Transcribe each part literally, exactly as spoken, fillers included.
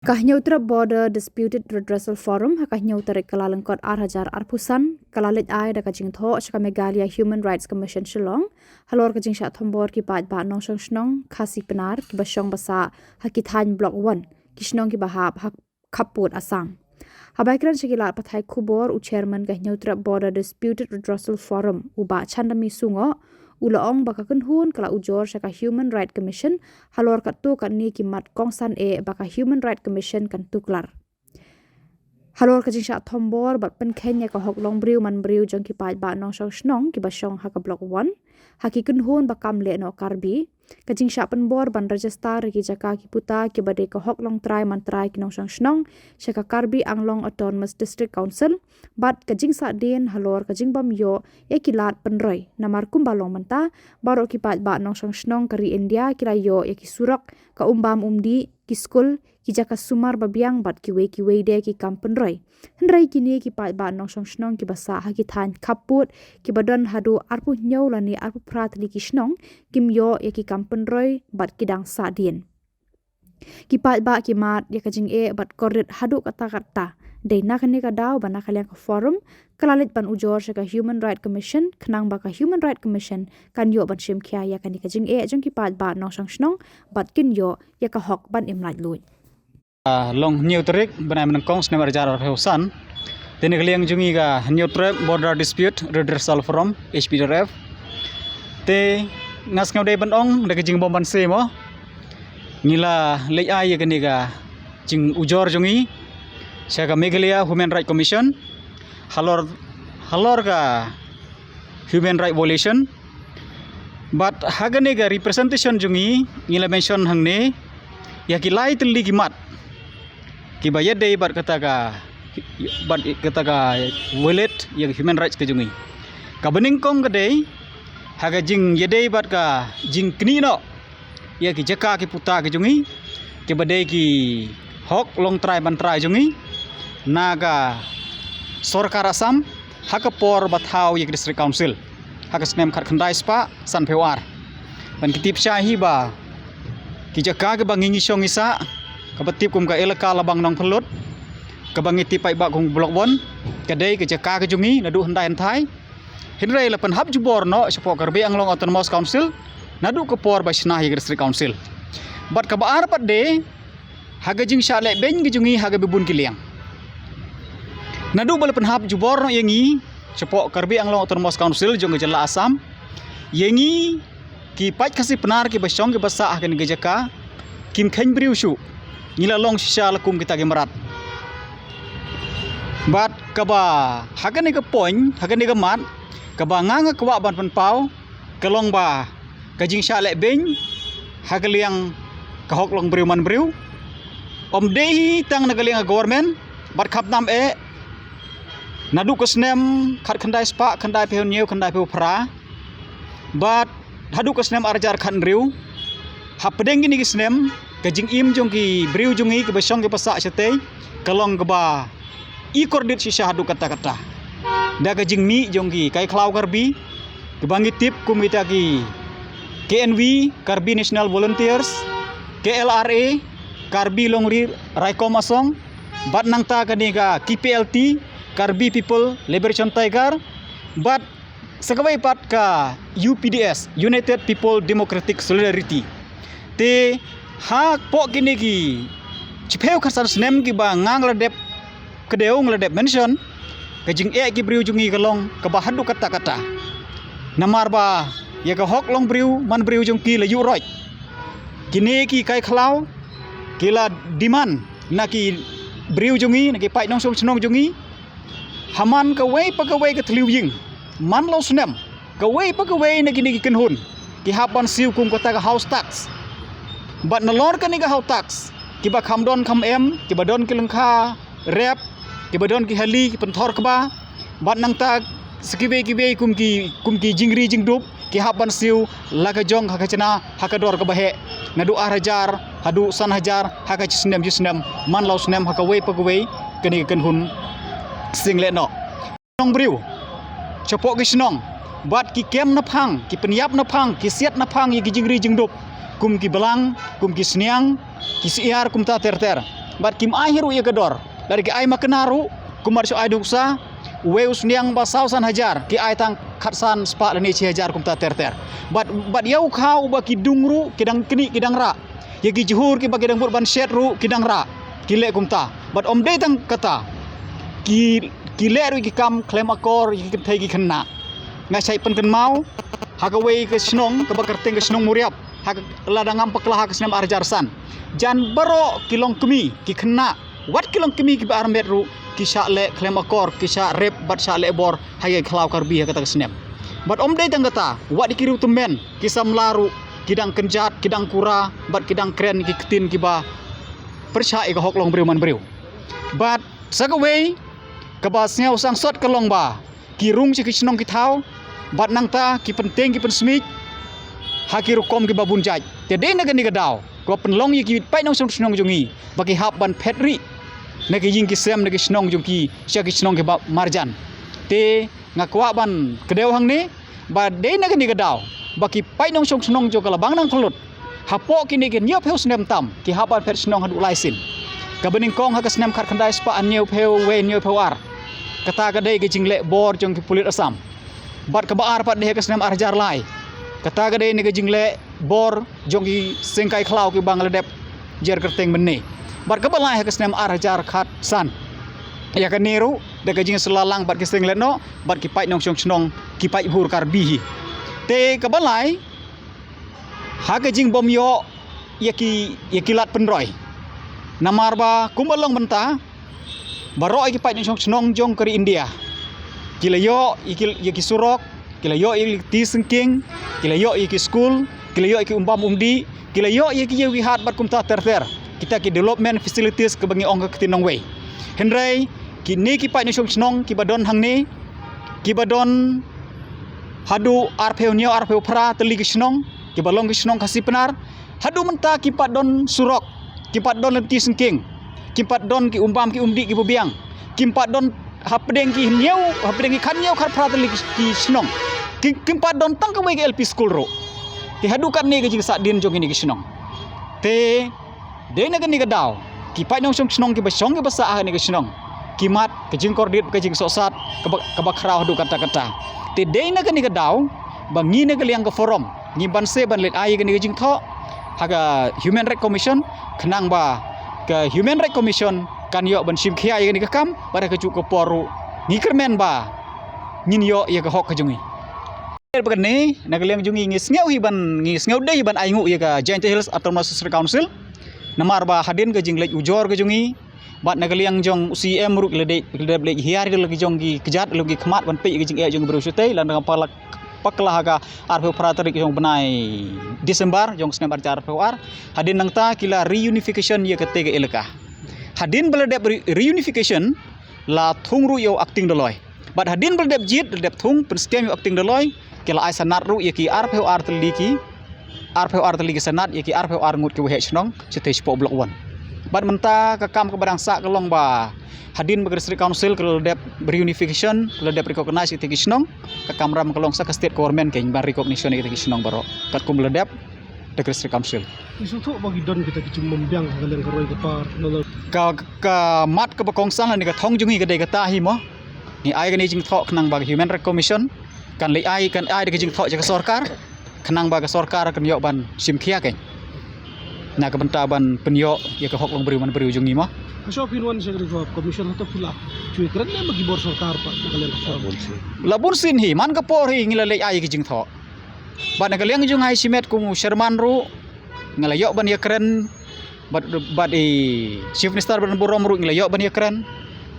Ka Hynñiewtrep Border Disputed Redressal Forum ha ka hynñiew tarik Kyllalyngkot ar hajar arphew san ka la leit ai da ka jingthoh sha ka Meghalaya Human Rights Commission Shillong halor ka jingshah thombor ki paidbah nongshong shnong Khasi Pnar kiba shong ba sah ha ki thaiñ Block One, ki shnong kiba hap ha khappud Assam. Haba kren sha ki lad pathai khubor u chairman ka Hynñiewtrep Border Disputed Redressal Forum u Bah Chandami Sungoh u la ong ba ka kynhun ka la ujor sha ka Human Rights Commission halor katto katne ki mat kongsan eh ba ka Human Rights Commission kan tuklar halor ka jingshah thombor bad pynkheiñ ïa ka hok long briew man briew jong ki paidbah nongshong shnong kiba shong ha ka Block One ha ki kynhun ba kam lehnoh Karbi, ka jingshah pynbor ban register ïa ki jaka ki puta kiba dei ka hok long trai man trai ki nongshong shnong sha ka Karbi Anglong Autonomous District Council, bad ka jingsahdien halor ka jingbym ïoh ïa ki lad pynroi. Namar kumba long mynta, baroh ki paidbah nongshong shnong ka ri India ki la ïoh ïa ki surok, ka um bam um dih, ki skul, ki jaka sumar ba biang bad kiwei kiwei de ki kam pynroi. Hynrei kine ki paidbah nongshong shnong kiba sah ha ki thaiñ khappud kiba don haduh arphew hynñiew lane arphew phra tylli ki shnong kim ïoh ïa ki kam pynroi bad ki dang sahdien. Ki paidbah ki mad ïa ka jingeh bad kordit haduh katta katta. Dei na kane ka daw ba na ka liang ka forum ka la leit ban ujor sha ka Human Rights Commission khnang ba ka Human Rights Commission kan ïoh ban shim khia ïa kane ka jingeh jong ki paidbah nongshong shnong bad kin ïoh ïa ka hok ban im laitluid. Ah, long hynñiew tarik bnai Mynnyngkong snem ar hajar arphew san. Te na ka liang jong ngi ka Hynñiewtrep Border Dispute Redressal Forum, H B D R F. Te nga sngew dei ban ong da ka jingbymman se mo. Ngi la leit ai ïa kane ka jingujor jong ngi sha ka Meghalaya Human Rights Commission halor, halor ka human right violation. Bad ha kane ka representation jong ngi, ngi la mention hangne ïa ki lai tylli ki mat kiba ïadei bad kata ka, bad kata ka violate ïa ka human rights ka jong ngi. Kaba nyngkong ka dei ha ka jingïadei bad ka jingknieh noh ïa ki jaka ki puta ki jong ngi, kiba dei ki hok long trai man trai jong ngi na ka sorkar Assam ha ka por ba thaw ïa ka District Council ha ka snem khatkhyndai spah sanphew ar. Ban ki tip shai hi ba ki jaka kiba ngi ngi shong ngi sah, kaba tip kum ka elaka Labang Nongpynlut, kaba ngi tip paidbah kum Block One, ka dei ka jaka ka jong ngi naduh hyndai hynthai. Hynrei la pynhap jubor noh shapoh Karbi Anglong Autonomous Council naduh ka por ba shna ïa ka District Council. Bad kaba ar pat de ha ka jingshah lehbeiñ ka jong ngi ha kaba bun ki liang. Naduh ba la pynhap jubor noh ïa ngi shapoh Karbi Anglong Autonomous Council jong ka jylla Assam, ïa ngi ki paid Khasi Pnar kiba shong kiba sah ha kane ka jaka kim kheiñ briew shuh. Ngi la long shisha la kum kita ki mrad. Bad kaba ha kane ka point, ha kane ka mat, kaba nga nga kwah ban pynpaw ka long ba ka jingshah lehbeiñ ha ka liang ka hok long briew man briew, ym dei hi tang na ka liang ka government, bad khamtam eh naduh ka snem khatkhyndai spah khyndaiphew hynñiew khyndaiphew phra bad haduh ka snem ar hajar khathynriew. Hapdeng kine ki snem ka jingim jong ki briew jong ngi kiba shong kiba sah shatei ka long kaba i kordit shisha haduh katta katta da ka jingmih jong ki kai khlaw Karbi kiba ngi tip kum kita ki K N V, Karbi National Volunteers, K L R A, Karbi Longri Raikom Asong, bad nangta kane ka K P L T, Karbi People Liberation Tiger, bad sa kawei pat ka U P D S, United People Democratic Solidarity. Te hapoh kine ki shiphew khatsan snem kiba nga nga la dep kdew, nga la dep mention, ka jingeh ki briew jong ngi ka long kaba haduh katta katta. Namar ba ïa ka hok long briew man briew jong ki la ïuh roit. Kine ki kai khlaw ki la demand na ki briew jong ngi, na ki paid nongshong shnong jong ngi, ha man kawei pa kawei ka thliew ïing, man la u snem, kawei pa kawei na kine ki kynhun ki hap ban siew kum kata ka house tax. Bad nalor kane ka house tax, kiba kham don kham em, kiba don ki lyngkha rep, kiba don ki hali, ki pynthor kba, bad nangta sa kiwei kiwei kum ki, kum ki jingri jingdup ki hap ban siew la ka jong ha ka khajna ha ka dor kaba heh, naduh ar hajar haduh san hajar ha ka shi snem shi snem, man la u snem ha kawei pa kawei kane ka kynhun sing lehnoh. Nongbriew shapoh ki shnong bad ki kem na phang, ki pynïap na phang, ki siat na phang ïa ki jingri jingdup kum ki blang, kum ki sniang, ki syiar, kumta ter ter. Bad kim ai hi ruh ïa ka dor. Lada ki ai makna ruh, kumba shu ai da u nuksa, uwei u sniang ba saw san hajar, ki ai tang khatsan spah lane shi hajar kumta ter ter. Bad, bad ïa u khaw ba ki dung ruh, ki dang knieh, ki dang rah. Ïa ki jhur kiba ki dang bud ban shet ruh, ki dang rah. Ki leh kumta. Bad ym dei tang kata. Ki, ki leh ruh ki kam khlem akor, ïa ki kynthei ki khynnah. Nga shait pynkynmaw, ha kawei ka shnong, kaba kyrteng ka shnong Muriap. Ha ka, lada ngam bakla ha ka snem ar hajar san. Jan baroh ki longkmie, ki khynnah, wat ki longkmie kiba armet ruh, ki shah leh khlem akor, ki shah rep bad shah leh bor, ha ïa ka khlaw Karbi ha kata ka snem. Bad ym dei tang kata, wat ïa ki riew tymmen, ki samla ruh, ki dang kynjat, ki dang kura, bad ki dang kren, ki ktien kiba pyrshah ïa ka hok long briew man briew. Bad sa kawei, kaba sngew sangsot ka long ba, ki rung sha ki shnong ki thaw, bad nangta ki pynteng ki pynsmit, ha ki rukom kiba bun jait. Te dei na kane ka daw, kaba pynlong ïa ki paid nongshong shnong jong ngi, ba ki hap ban phet rieh, na ki ïing ki sem na ki shnong jong ki, sha ki shnong kiba marjan. Te nga kwah ban kdew hangne, ba dei na kane ka daw, ba ki paid nongshong shnong jong ka Labang Nangphyllut. Hapoh kine ki hynñiewphew snem tam, ki hap ban phet shnong haduh lai sien. Kaba nyngkong ha ka snem khatkhyndai spah hynñiewphew wei hynñiewphew ar. Kata ka dei ka jingleh bor jong ki pulit Assam. Bad kaba ar pat dei ha ka snem ar hajar lai. Kata ka dei na ka jingleh bor jong ki seng kai khlaw kiba nga la dep jer kyrteng mynne. Bad kaba lai ha ka snem ar hajar khatsan. Ïa kane ruh, da ka jingïasylla lang bad ki seng lehnoh, bad ki paid nongshong shnong, ki paid bhur Karbi hi. Te kaba lai, ha ka jingbym ïoh ïa ki, ïa ki lad pynroi. Namar ba kumba long mynta, baroh ïa ki paid nongshong shnong jong ka ri India, ki la ïoh ïa ki, ïa ki surok, ki la ïoh ïa ki lynti syngkien, ki la ïoh ïa ki skul, ki la ïoh ïa ki umbam umdih, ki la ïoh ïa ki ïew ki hat bad kumta ter ter. Kita ki development facilities kaba ngi ong ka ktien nongwei. Hynrei kine ki paid nongshong shnong kiba don hangne, kiba don haduh arphew hynñiew arphew phra tylli ki shnong, kiba long ki shnong Khasi Pnar, haduh mynta kim pat don surok, kim pat don lynti syngkien, kim pat don ki umbam ki umdih kiba biang, kim pat don hapdeng ki hynñiew, hapdeng ki khathynñiew khatphra tylli ki, ki shnong. Kim, kim pat don tang kawei ka L P school ruh. Te haduh katne ka jingsahdien jong kine ki shnong. Te dei na kane ka daw, ki paid nongshong shnong kiba shong kiba sah ha kane ka shnong, ki mad ka jingkordit ka jingsohsat kaba, kaba khraw haduh katta katta. Te dei na kane ka daw, ba ngi na ka liang ka forum, ngi banse ban leit ai ïa kane ka jingthoh ha ka Human Rights Commission, khnang ba ka Human Rights Commission kan ïoh ban shim khia ïa kane ka kam, bad ha kajuh ka por ruh ngi kyrmen ba ngin ïoh ïa ka hok ka jong ngi. Bad kane, na ka liang jong ngi ngi sngew hi ban, ngi sngew dei hi ban ainguh ïa ka Jaintia Hills Autonomous District Council. Namar ba hadien ka jingleit ujor ka jong ngi, bad na ka liang jong u C M ruh ki la dep, ki la dep leit hiar ïa la ki jong ki kjat, la ki khmat ban peit ïa ka jingeh jong ki briew shatei, lada ngam bakla, bakla ha ka arphew phra tarik jong u bnai December jong u snem ar hajar arphew ar. Hadien nangta ki la reunification ïa katei ka elaka. Hadien ba la dep re-, reunification, la thung ruh ïa u acting Dolloi. Bad hadien ba la dep jied, la dep thung, pynskhem ïa u acting Dolloi, ki la ai sanad ruh ïa ki arphew ar tylli ki, arphew ar tylli ki sanad ïa ki arphew ar ngut ki waheh shnong shatei shapoh Block One. Bad mynta ka kam kaba dang sah ka long ba hadien ba ka District Council ka la dep reunification, ka la dep recognize ïa kitei ki shnong, ka kamram ka long sa ka State Government kein ban recognition ïa kitei ki shnong baroh, katkum la dep da ka District Council. Ngi sngewthuh ba ki don kita ki jingbymbiang ha ka liang ka roi ka par, na la ka, ka mat kaba kongsan lane ka thong jong ngi ka dei kata hi mo. Ngi ai kane ka jingthoh khnang ba ka Human Rights Commission kan leit ai, kan ai da ka jingthoh sha ka sorkar, khnang ba ka sorkar kan ïoh ban shim khia kein, na ka bynta ban pynïoh ïa ka hok long briew man briew jong ngi mo. Ka shop hin wan sha ka Commission hato phi la shu kren ne ma ki bor sorkar pat na ka liang ka forum? La bun sien hi, man ka por hi ngi la leit ai ïa ka jingthoh. Bad na ka liang jong nga hi shimet kum u chairman ruh nga la ïoh ban ïakren, bad, bad i Chief Minister Bah Lamburom ruh ngi la ïoh ban ïakren,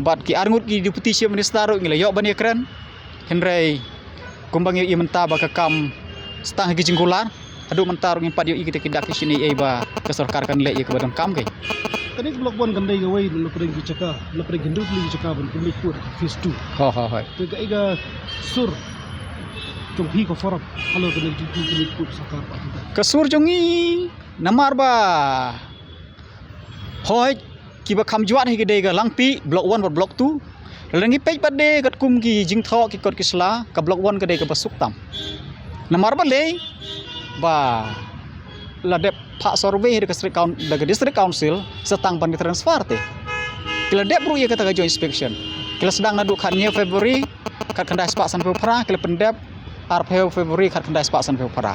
bad ki arngut ki Deputy Chief Minister ruh ngi la ïoh ban ïakren. Hynrei kumba ngi ïohi mynta ba ka kam stang ha ki jingkular, haduh mynta ruh ngim pat ïohi kita ki dak ki shin ei ei ba ka sorkar kan leh ïa kaba donkam kein. Kane ka Block One kan dei kawei na pdeng ki jaka, na pdeng ki hynriew tylli ki jaka ban commit put phase two. Ho, ho, hoi. Te kaei ka sur jong phi ka forum halor kane ka jingcommit put sorkar ba? Ka sur jong ngi namar ba hoi kiba kham jwat hi ka dei ka Langpih Block One bad Block Two. Lada ngi peit pat de katkum ki jingthoh ki kot ki sla, ka Block One ka dei kaba suk tam. Namar balei? Ba la dep phah survey da ka district coun-, da ka district council sa tang ban ki transfer te. Ki la dep ruh ïa kata ka joint inspection. Ki la sdang naduh khathynñiew February khatkhyndai spah sanphew phra, ki la pyndep arphew February khatkhyndai spah sanphew phra.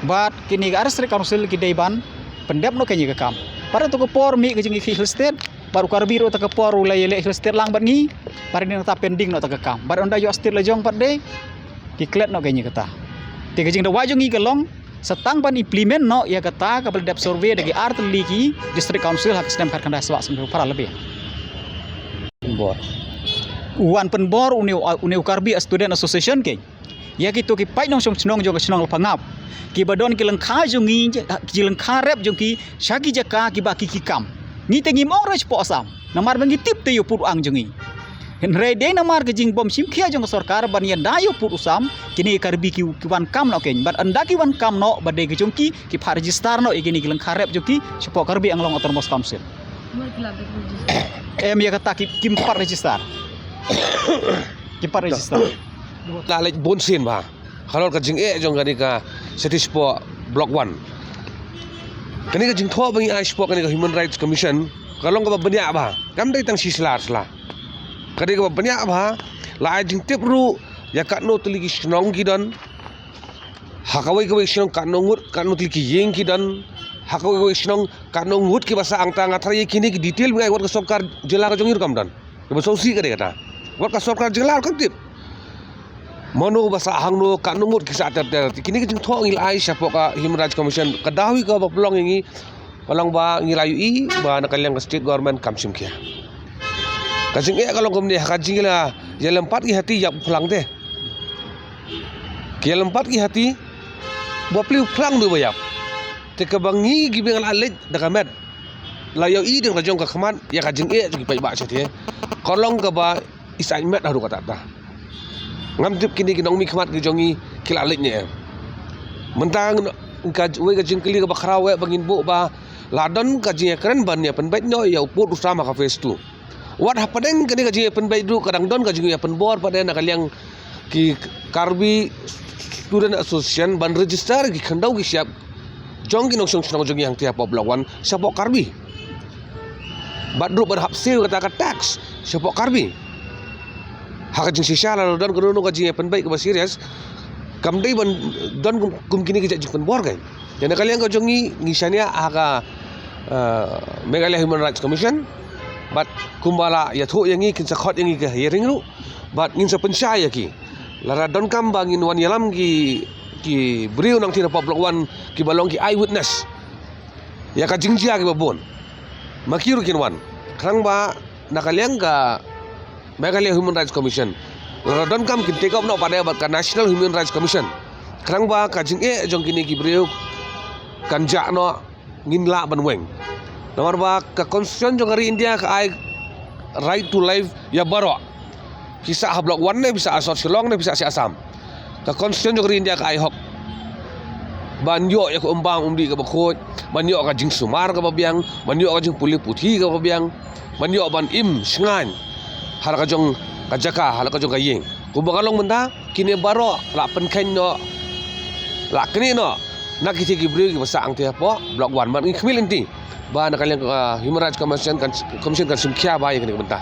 Bad kine ki ar district council ki dei ban pyndep noh kane ka kam. Bad ha kato ka por mih ka jingïakhih Hill State, bad u Karbi ruh ha kato ka por u la ïaleh Hill State lang bad ngi, bad ngi nangta pending noh kata ka kam. Bad ynda ïoh state la jong pat de, ki klet noh kane kata. Te ka jingdawa jong ngi ka long, sa tang ban implement noh ïa kata kaba la dep survey da ki ar tylli ki district council ha ka snem khatkhyndai spah sanphew phra lane. Pynbor. U wan pynbor une u, une u Karbi Student Association kein. Ïa kito ki paid nongshong shnong jong ka shnong Lapangap, kiba don ki lyngkha jong ngi, ki lyngkha rep jong ki sha ki jaka kiba ki, ki kam. Ngi te ngim ong re shapoh Assam. Namar ba ngi tip te ïa u pud u ang jong ngi. Hynrei dei namar ka jingbym shim khia jong ka sorkar ban ïada ïa u pud u sam, kine ki Karbi ki, ki wan kam noh kein. Bad ynda ki wan kam noh, ba dei ka jong ki, ki phah register noh ïa kine ki lyngkha rep jong ki shapoh Karbi Anglong Autonomous Council. Em, ïa kata ki, kim pat register. Kim pat register. La leit bun sien bha halor ka jingeh jong kane ka Satish Block One. Kane ka jingthoh ba ngi ai shapoh kane ka Human Rights Commission ka long kaba bniah bha, kam dei tang shi sla ar sla. Ka dei kaba bniah bha, la ai jingtip ruh ïa katno tylli ki shnong ki don, ha kawei kawei shnong katno ngut, katno tylli ki ïing ki don, ha kawei kawei shnong katno ngut kiba sah hangta. Nga tharai ïa kine ki detail ba ngi ai, wat ka sorkar jylla ka jong ngi ruh kam don. Kaba sngewsih ka dei kata. Wat ka sorkar jylla ruh kam tip mano ba sah hangno, katno ngut ki sah ter ter. Kine ki jingthoh ngi la ai shapoh ka Human Rights Commission, ka daw hi kaba pynlong ïa ngi, ka long ba ngi la ïohi ba na ka liang ka state government kam shim khia. Ka jingeh ka long kumne, ha ka jingïalympat ki hati ïap u phlang te. Ki ïalympat ki hati, ba plie u phlang duh ba ïap. Te kaba ngi kiba la leit da ka met, la ïohi da ka jong ka khmat ïa ka jingeh jong ki paidbah shatei, ka long kaba i saiñ met haduh katta katta. Ngam tip kine ki nongmihkhmat ki jong ngi ki la leit ne em. Mynta ka, kawei ka jingkylli kaba khraw eh ba ngin buh ba la don ka jingïakren ban ïa pynbeit noh ïa u pud u sam ha ka phase two. Wat hapdeng kane ka jingïapynbeit ruh ka dang don ka jingïapynbor pat de na ka liang ki Karbi Student Association ban register ki khyndew ki shyiap jong ki nongshong shnong jong ngi hangtei hapoh Block One shapoh Karbi. Bad ruh ban hap siew kata ka tax shapoh Karbi. Ha ka jingshisha lada don kano kano ka jingïapynbeit kaba serious, kam dei ban don kum, kum kine ki jait jingpynbor kein. Ïa na ka liang ka jong ngi, ngi shaniah ha ka, eh, Meghalaya Human Rights Commission. Bad kumba la ïathuh ïa ngi, kin sa khot ïa ngi ka hearing ruh. Bad ngin sa pynshai ïa ki. Lada donkam ba ngin wan ïalam ki, ki briew nangtei na Block One kiba long ki eyewitness ïa ka jingjia kiba bun, ma ki ruh kin wan. Khnang ba na ka liang ka Meghalaya Human Rights Commission, lada donkam kin take up noh pat de bad ka National Human Rights Commission. Khnang ba ka jingeh jong kine ki briew kan jah noh, ngin lah ban weng. Namar ba ka Constitution jong ka ri India ka ai right to life ïa baroh. Phi sah ha Block One ne phi sah ha sor Shillong ne phi sah sha Assam, ka Constitution jong ka ri India ka ai hok ban ïoh ïa ka umbam umdih kaba khuid, ban ïoh ka jingsumar kaba biang, ban ïoh ka jingpule puthi kaba biang, ban ïoh ban im shngaiñ ha la ka jong ka jaka, ha la ka jong ka ïing. Kumba ka long mynta, kine baroh la pynkheiñ noh, la knieh noh na kitei ki briew kiba sah hangtei hapoh Block One. Bad ngi khmih lynti ba na ka liang, ah, Human Rights Commission kan, Commission kan shim khia bha ïa kane ka bynta.